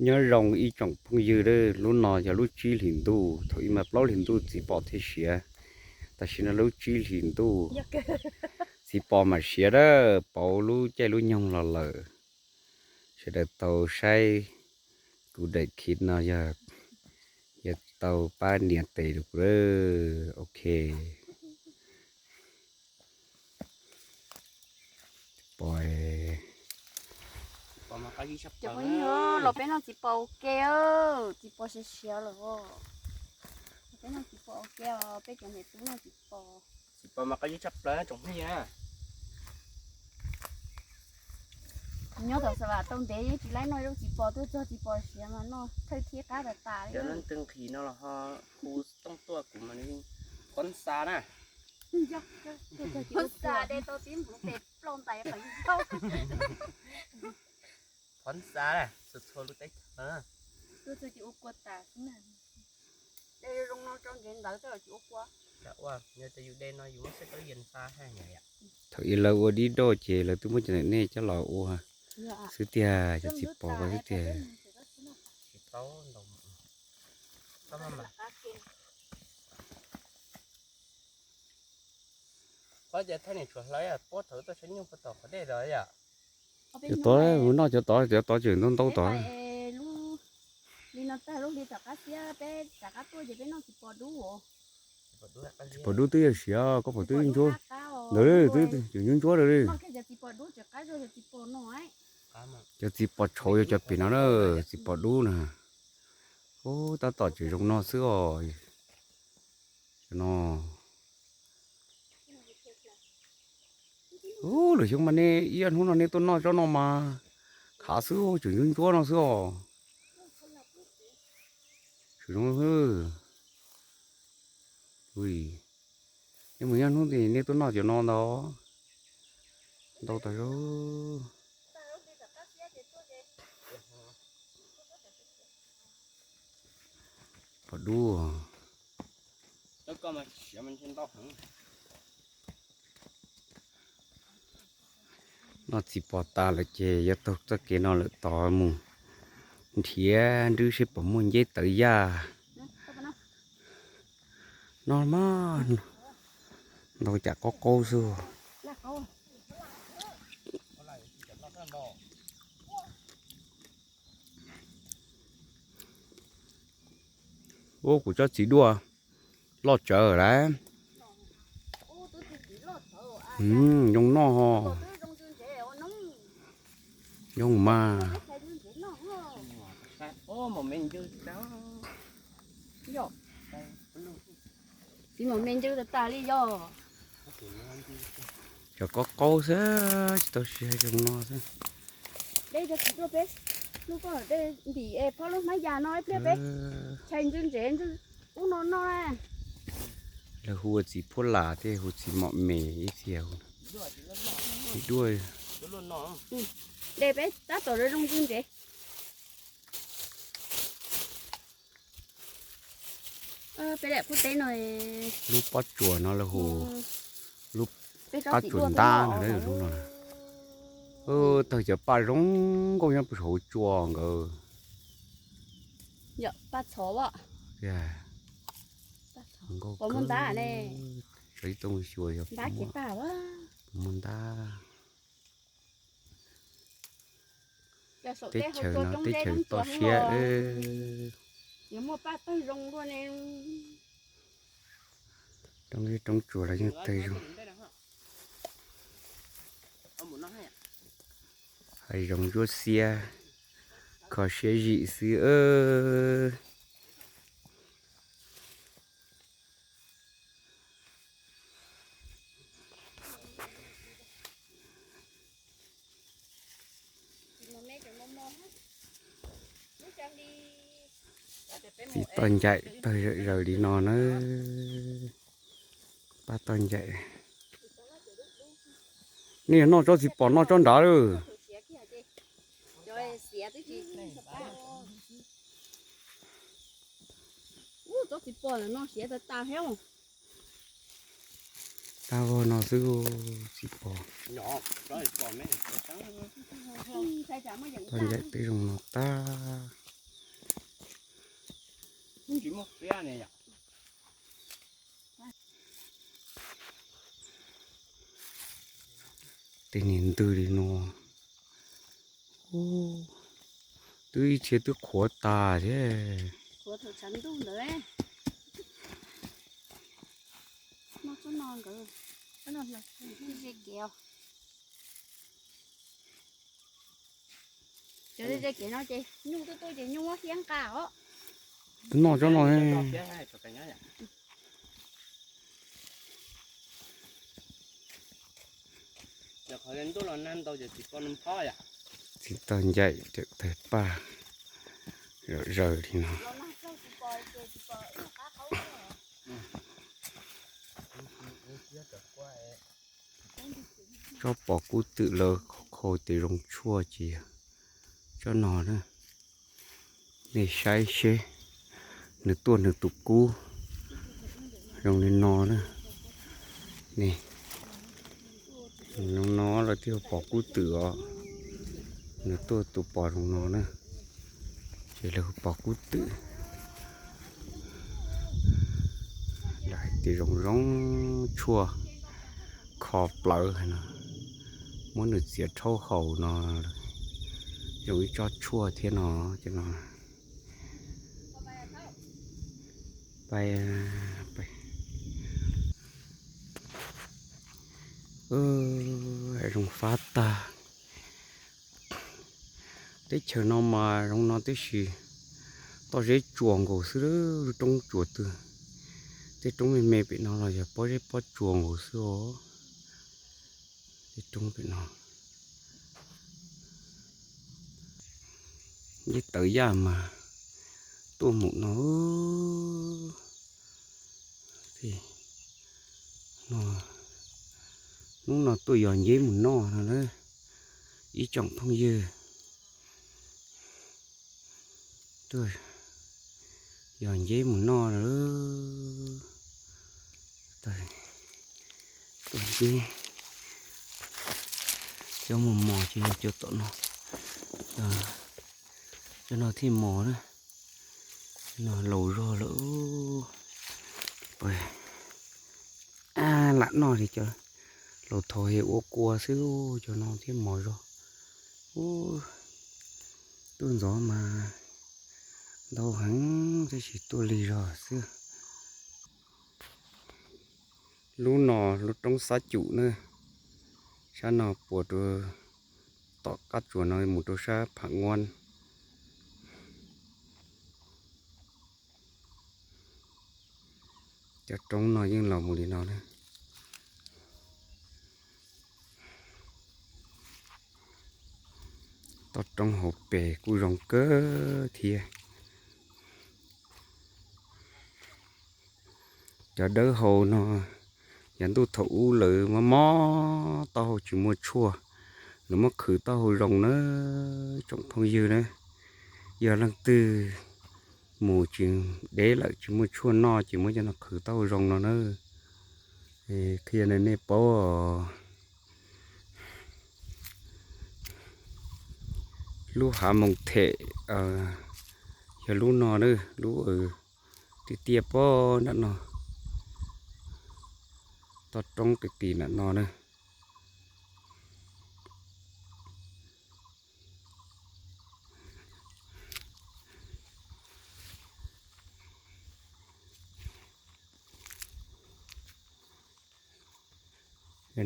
Nyob zoo ib tsoom phooj ywg, lub no yog lub tsib hlis ntuj, thaum ub mas plaub hlis ntuj txiv pos thiaj siav, tam sim no lub tsib hlis ntuj txiv pos mam siav dab pauv lub caij lub nyoog los lawm. Sawv daws tau saib kuv daim clip no yog, yog tau pab nias tes rau kuv. Ok. Pos, los peb noj txiv pos ua ke, txiv pos siav siav lawm os. Los peb noj txiv pos ua ke os, peb cov niam tub noj txiv pos. Txiv pos mas qab zib tshaj plaws tsoom phooj ywg. Nyob tom Xav Vam tau ntev tsis laib noj zaub txiv pos, tuaj txog txiv pos siav mas noj thawj thib qab tas tas li. Cov no twg nqhis no los ho hu tooj tuaj kuv mas li. Phov xa na. Phov xa de tau tib npus tes ploj ntais qhov. Phov xa na, txhua txhua lub teb chaws. Tuaj txog ces ua kua tas xwb na. De zoo no tso nkev ntawd txog los tsis ua kua. Yog tias yus de no yus muab xeb tau yas xa haj yam. Thaum ub lawv ua dib doj ces lawv twb muab cov ntawm nej coj los ua xwb tiag, cov txiv pos ko xwb tiag. Qhov ces thaj niam tshuav hlawv puab thaum tuaj saib nyuj puag tom qhov dej los yom. Cov tod, mus noj cov tod, cov tod tseem ntau ntau tod. Li no tag lub hli tom qab xiab peb rov qab tuaj ces peb noj txiv pos dub. Txiv pos dub twb yog siav, koj pom twb ntsuab ntawd, tseem ntsuab ntsuab lawm li. Cov txiv pos tshauv yog cov pem no na, txiv pos dub na. Ub, tab tom tseem zoo no xwb os. Cov no. Ub, lwm xyoo mas nej ib hnub no nej tuaj noj tsob no mas khav xwb, tseem ntsuab ntsuab no xwb os. Tseem zoo xwb. Ui, nej mus ib hnub ces nej tuaj noj cov no ntau, ntau tas zog. Pos dub. Noj txiv pos tas lawm ces yuav taug txoj kev no lawm tod mus nrhiav nrwb seb puas muaj nceb tawv yaj. No mas ntau cas qaub qaub xwb. Ub, kuv tsob txiv duaj loj tsawv lawm. Zoo noj ho. Zoo mas. Txiv mom me ncw tas tas li yog. Cov qaub qaub xwb, tsis tau siav zoo no xwb. Dej cov txiv duaj peb, hnub koj dej ntim es phob lub hmab yas no ib pliag peb chais ntws ntsev ub no noj na. Lawv hu ua txiv phuab las thiab hu txiv mom me ib txhia hu. Txiv duaj. De peb tab tom zoo ntws ntsev. Peb daim qub teb no, lub pob tsuas no lawv hu lub pob tsuas ntab no, lub no. Tawg cov paj zoo nkauj nyob puag saum tsua nkawd. Yog paj txhov. Nkauj kawg. Tov ib txooj xyuas yog puas muaj ntab. Teb chaws no teb chaws toj siab. Roob zeb roob tsuas los yeej tawg zoo. Hav zoov ntsuab xiab, kho siab zim xwb. Txiv toj ncaim tawg zom zaws li no na. Pab toj ncaim. Nej yog noj tsob txiv pos noj tsob nrad lawm. Tsob txiv pos no siav tas tas thiab. Tag vog no xwb tsis pom. Tau ncaim tej zoo no tag. Tej niag ntws li no. Twb ib txhia twb qhuav tas thiab. Noj tsob no. Txiv tag ncaim tawg paj zawm zaws li no. Tsob pom kub twm lawv khau tias zoo tshuaj ces yog tsob no na. Nej saib seb nws tuaj nws tus kub zoo li no na. Zoo no lawv thiaj pom kub twm os. Nws tuaj tus pos zoo no na, ces lawv pom kub twm. Lawv hais tias zoo zoo tshuaj kho plawv no, muab nws txiav rhaub haus no zoo ib tsob tshuaj thiab no. Zoo fab tag. Teb chaws no mas zoo no tib si, toj zeb tsuas nkaus xwb, lub roob tsuas twg. Tej roob me me pem no los yog pob zeb pob tsuas nkaus xwb os. Tej roob pem no, ib tawv yaj mas tuaj mus no. Hnub no tuaj yos nceb mus noj no na, ib tsoom phooj ywg. Tuaj yos nceb mus noj lawm. Tuaj nceb, cov mus mos ces yog cov tom no, cov no thiaj mos na. No laus zog lawm. Lam noj li cov laus thaud ua kua xwb, cov no thiaj mos zog. Tuaj ntxov mas ntau heev tab sis tuaj lig zog xwb. Lub no lub roob Xab Cum na, sab no puas rau tom qab tsuas no mus rau sab Pham Nguab. Cov roob no yeej los mus li no na. Toj roob hauv pes kuj zoo kawg thiab. Cov dawb hau no, yav ntuj thaum ub lawv mob mob taub hau tsis muaj tshuaj, lawv muab qhwv taub hau zoo na, tsoom phooj ywg na. Yog leej twg mus tsis deb lawm tsis muaj tshuaj noj ces muab cov no qhwv taub hau zoo no na. Qhia nej paub os. Lub hav moos them yog lub no na, lub tiaj tiaj pob nram no, toj roob qis qis nram no na.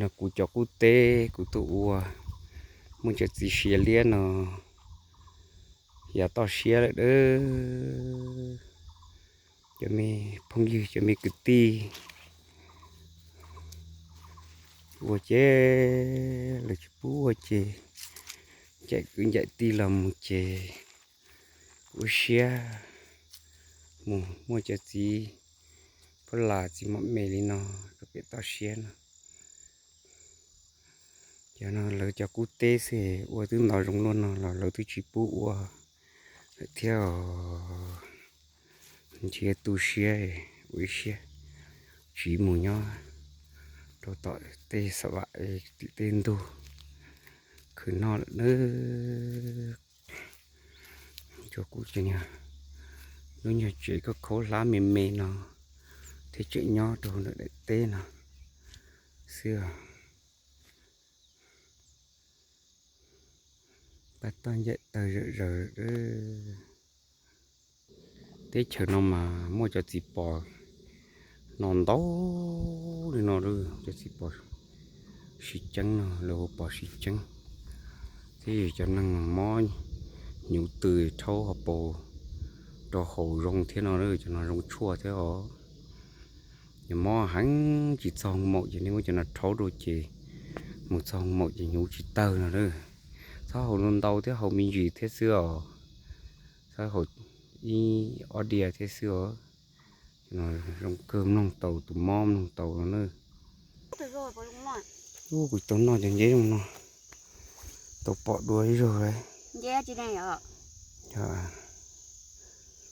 No kuv cov qub teb kuv tuaj ua, muaj cov txiv sia liab no yav toj siab lawm dawb. Cov me phooj ywg cov me kwv tij, ua ces lawv tsis pub ua ces ncaim kwv ncaim tij los mus ces ua siab mus muaj cov txiv pab las txiv mom me li no rau pem toj siab no. Cov no lawv cov qub teb xwb ua twb ntov zoo luaj no los lawv twb tsis pub ua lawm thiab. Ntshe tu siab ua ib siab tsiv mus nyob rau Tom tej xav vam tim tej ntug khwv noj lawm nawb. Cov kuv ces niag lub nyuag tsev koj khaub hlab me me no thiab tseem nyob rau ntawm daim teb no xwb. Paj toj ncaim tawg zawm zaws. Teb chaws no mas muaj cov txiv pos no ntau li no lawm, cov txiv pos sib ceeb no lawv hu pos sib ceeb. Thiab yog cov neeg mob hnyuv tws rhaub hauv paus rau haus zoo thiab no, cov no zoo tshuaj thiab os. Yog mob heev tsis txog hoo maum ces nej muab cov no rhaub rau ces mus txog hoo maum ces hnyuv tsis tawg no lawm. Txhob haus ntau thiab, haus me ntsis thiab xwb os. Txhob haus ib ob diav thiab xwb os. Zoo kawg, mloog tau tus mob mloog tau no na. Ub, kuv tau noj cov nceb zoo no, tau pom dua ib zaug.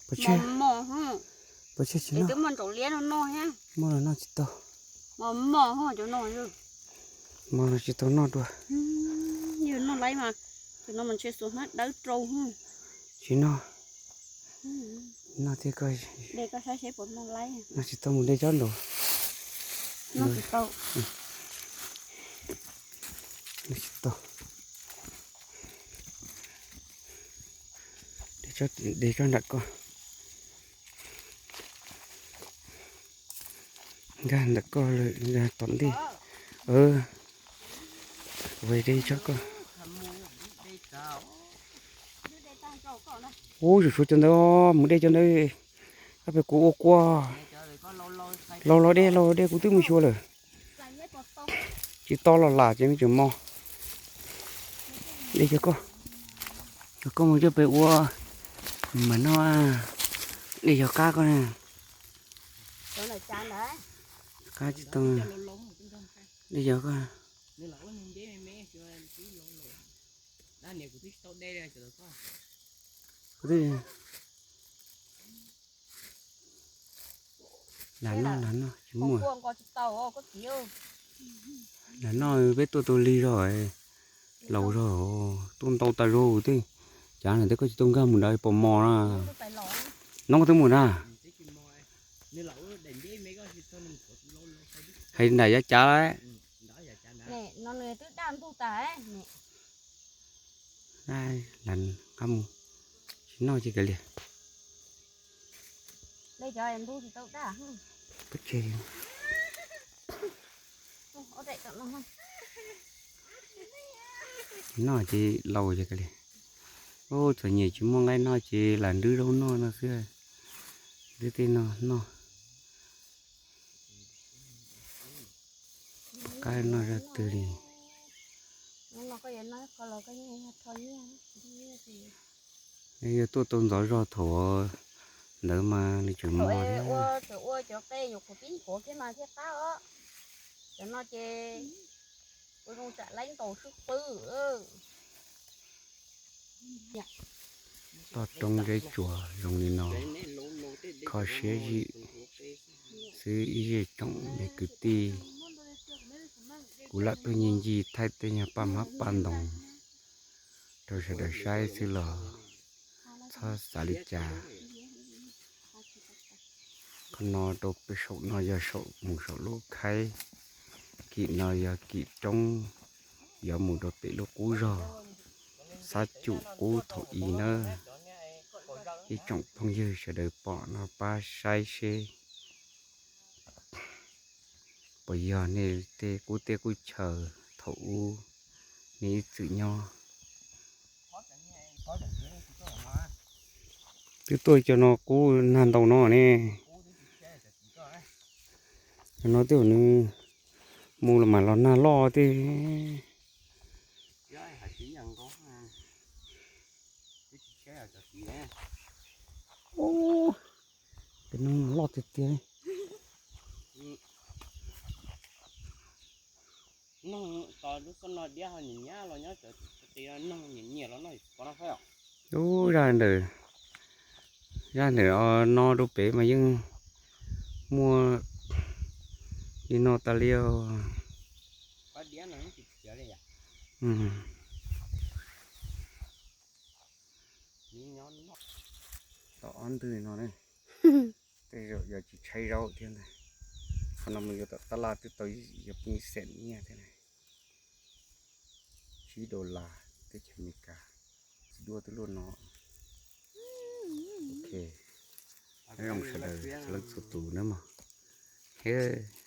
Pov tseg tsis noj, muaj los noj tsis tau, mos los tsis tau noj dua. Yog noj laib mas, tus no mas ntshe xuas hnab dawb rau. Tsis noj, noj thiab koj, noj tsis tau mus de tsob nraud. Noj tsis tau. De tsob nram koj. Nkag ntawm koj lawm, nkag tom ntej. Ua de tsob koj. Ub, tsum tshuav cov ntawd, mus de cov ntawd. Koj pem kuv ua kua. Laus los de, laus los de, kuv twb mus xyuas lawm. Tsis to los lam ces me tseem mos. De cov koj, cov koj mus coj pem ua mas noj. De cov qab koj na. Qab tsis tau. De cov koj. Lam noj, lam noj, tsis muaj. Lam noj, peb tuaj tau lig zog, laus zog, tuaj ntau tas zog tej. Cav no tej koj tsis tau nkag mus nrad pos mos na. Noob twb mus na. Hais nram yav cav lawm. Lam qab mus, tsis noj ces kav liam. Tsis noj ces laus ces kav liam. Ub, txom nyem tsis muaj nqaij noj ces lam nrwb zaub noj no xwb. Nrwb tej no noj. Qab noj zaj twg li. Yog tuaj tau ntxov zog thaum ntawd mas nws tseem mos thiab. Ua cov qe nyuam qhuav pib nthuav kiag mas thiaj qab os. Cov no ces ua zoo tsam laib ntaus swb qwb. Toj roob zeb tsuas zoo li no, kho siab zim xwb ib zej tsoom me kwv tij. Kuv lam tuaj nyiag ncig thaij tej nyuag paj hmab paj ntoos rau sawv daws saib xwb los txhob xav li cas. Qhov no rau pem saum no yog saum mus saum lub khaib, kim no yog kim roob, yuav mus rau pem lub qub zog Xab Cum Qub thaum i na. Ib tsoom phooj ywg sawv daws pom no pab saib seb puas yog nej tej qub teb qub chaw thaum ub nej ib txwm nyob. Twb tuaj cov no qub nag ntau no ne. Cov no twb nws mus los mas los nag loj tej. Pem no loj tiag tiag. Ub, zaj ntawm, zaj ntawm no rau pem mas yeej muaj li no tas li os. Tom ob ntwg no ne, tej zaum yog tsis tshaib zaub thiab ntag. Qhov no mus yuav tom tab laj twb tau yog pheej xeem nyiaj thiab ne. Tsib dollar teb chaws Amelikas. Txiv duaj twb luaj no. Ok, nyob zoo sawv daws txhua leej txhua tus nawb mog. Thiab